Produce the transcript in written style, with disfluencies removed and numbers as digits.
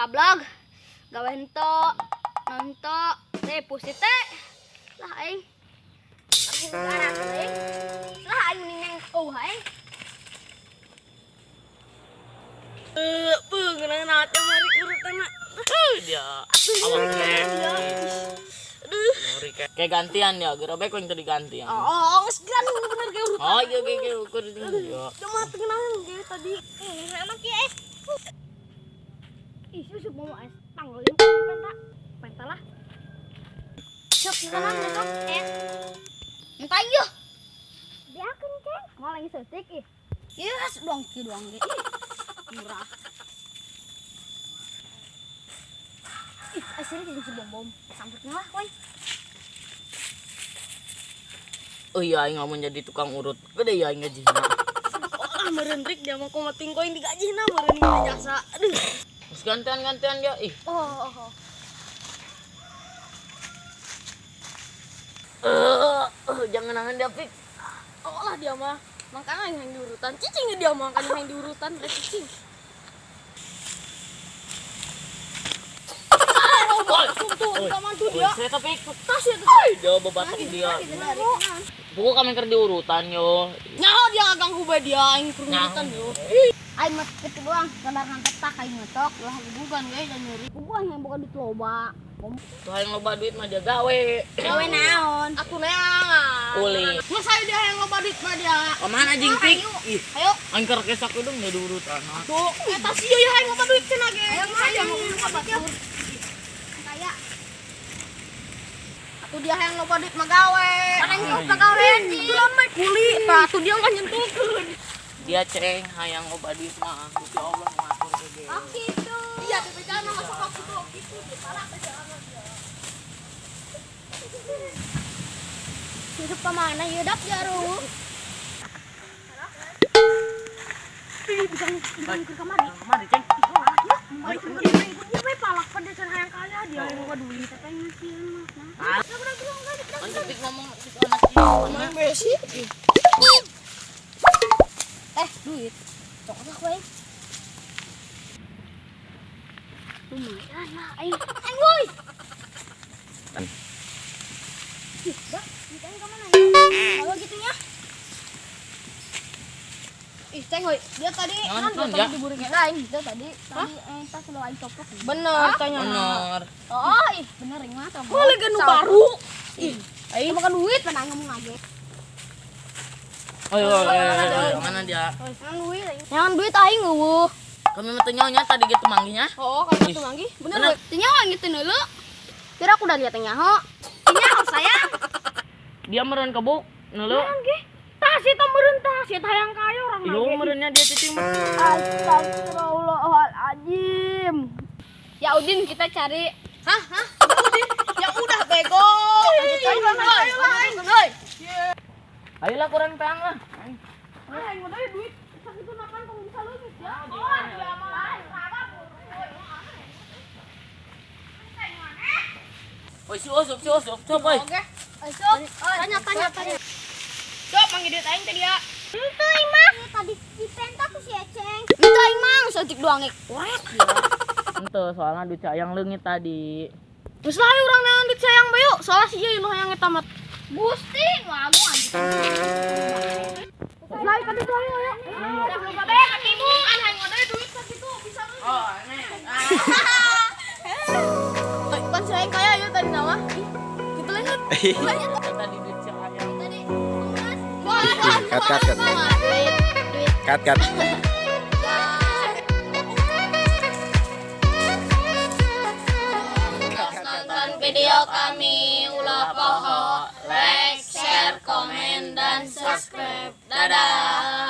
Gablog. Gawe henteu. Naon henteu. Teh pusi teh. Lah aing. Aing. Lah aing mending oh aing. Beuh, ngeunah teh mari urutanna. Dia. Awak teh. Aduh. Kayak gantian ya, geura bae ku yang tadi gantian. Oh, geus gan bener ge urutan. Oh, iya iya iya ukur ya. Cuma teu ngeunaheun ge tadi. Sama ki es. Ih, susu mau es tanggal yang penta. Penta lah. Sok sana sok es. Entah yeuh. Diakeun ceng. Mau lagi setik ih. Yes, doang ki doang ge. Murah. Ih, asli jadi si bom-bom. Samputnya lah, woi. Oh iya aing ngomong jadi tukang urut. Gede ya aing gajihna. Oh, lah meureun Rik dia mah kumaha tingkoing digajihna meureun di jasa. Aduh. Terus gantian-gantian dia. Ih. Oh, oh, oh. Jangan nangan dia pik. Oh lah dia mah. Makanya yang diurutan. Cicing dia mah kan yang diurutan teh cicing. Tuh, tuh dia. Saya tapi Tas ya tuh. dia bebatok dia. Pokok kami keur diurutan yo. Nyaho dia ganggu bae dia aing keur urutan yo. Aing mah kitu doang, kadar nangketak aing ngetok. Lah bukan ge dan nyuri. Bukan yang bukan duit loba. Tuh yang loba duit mah dia gawe. Gawe naon? Aku neangan. Kuli. Masa dia yang loba duit mah dia. Kemana jing pik? Ih, Ayo. aing keur kesak udung di urutan. Tuh, eta sih ya yang loba duit cenah ge. Ayo Saya saya mau mau batur. Kaya. Atuh dia yang loba duit mah gawe. Mana yang pagawean sih? Itu mah kuli, tah atuh dia mah nyentuhkeun. Dia ceng hayang loba duit mah. Gusti Allah ngatur ge. Oh gitu. Iya, bebejana masuk waktu tuh gitu. Parah bejana dia. Hidup kemana ya dap jaru? Ih, bisa bisa ke mana? Kemana ceng? Dia mah palak pedesan hayang kaya dia yang loba duit teh ngasih mah. Mantep pik ngomong si anak ieu. Main besi. Eh, duit. Cok lah kowe. Lumayan lah aing. Aing woi. Ih, dah, duit aing kemana ya? Kalau gitu ya. Ih, ceng hoi. Dia tadi Jangan, kan dia ya. tadi diburi Lain gitu tadi. Tadi tas lo aing coplok. Bener tanya. Bener. Oh, ih, bener ini mah coplok. Boleh ganu baru. Ih, Aing makan duit pernah ngomong aja. Ayo, ayo, mana dia? Jangan duit aing. Jangan duit aing eueuh. Kami mah teu nyaho tadi gitu manggihnya. oh, kamu tuh manggih. Bener, Bener. woi. Teu nyaho gitu neuleu. Kira aku udah lihat nyaho. Teu nyaho sayang. Dia meureun kebuk neuleu. Tas eta meureun tas eta hayang kaya orang Yo meureunnya dia cicing mah. Astagfirullahaladzim. Ya Udin kita cari. Hah, hah? Udin, ya udah bego. Ayo, ayo, ayo. Ayolah kurang peang lah. Ah, aing mah duit sakitu napan tong bisa leungit ya. Oh, dia mah. Oi, si osop, si osop, coba. Oke. Esok. Tanya, tanya, tanya. Coba manggil duit aing teh dia. Itu aing mah. Tadi dipenta ku si Eceng. Itu aing mah setik doang korek dia. Ente soalnya duit sayang leungit tadi. Geus lah ayo urang neangan duit sayang bae yuk. Soalnya si ieu nu hayang eta mah. Gusti, nu agung anjing. Lah tadi tuh ayo ayo. Udah bae ketibu. Kan hayang modal duit sakitu bisa leungit. Oh, aneh. Pan si hayang kaya yuk tadi nama. Ih, gitu leungit. Tadi duit sayang. Tadi Cut, cut, cut. duit, duit. Cut, cut. Nonton video kami ulah poho, like, share, komen, dan subscribe. Dadah.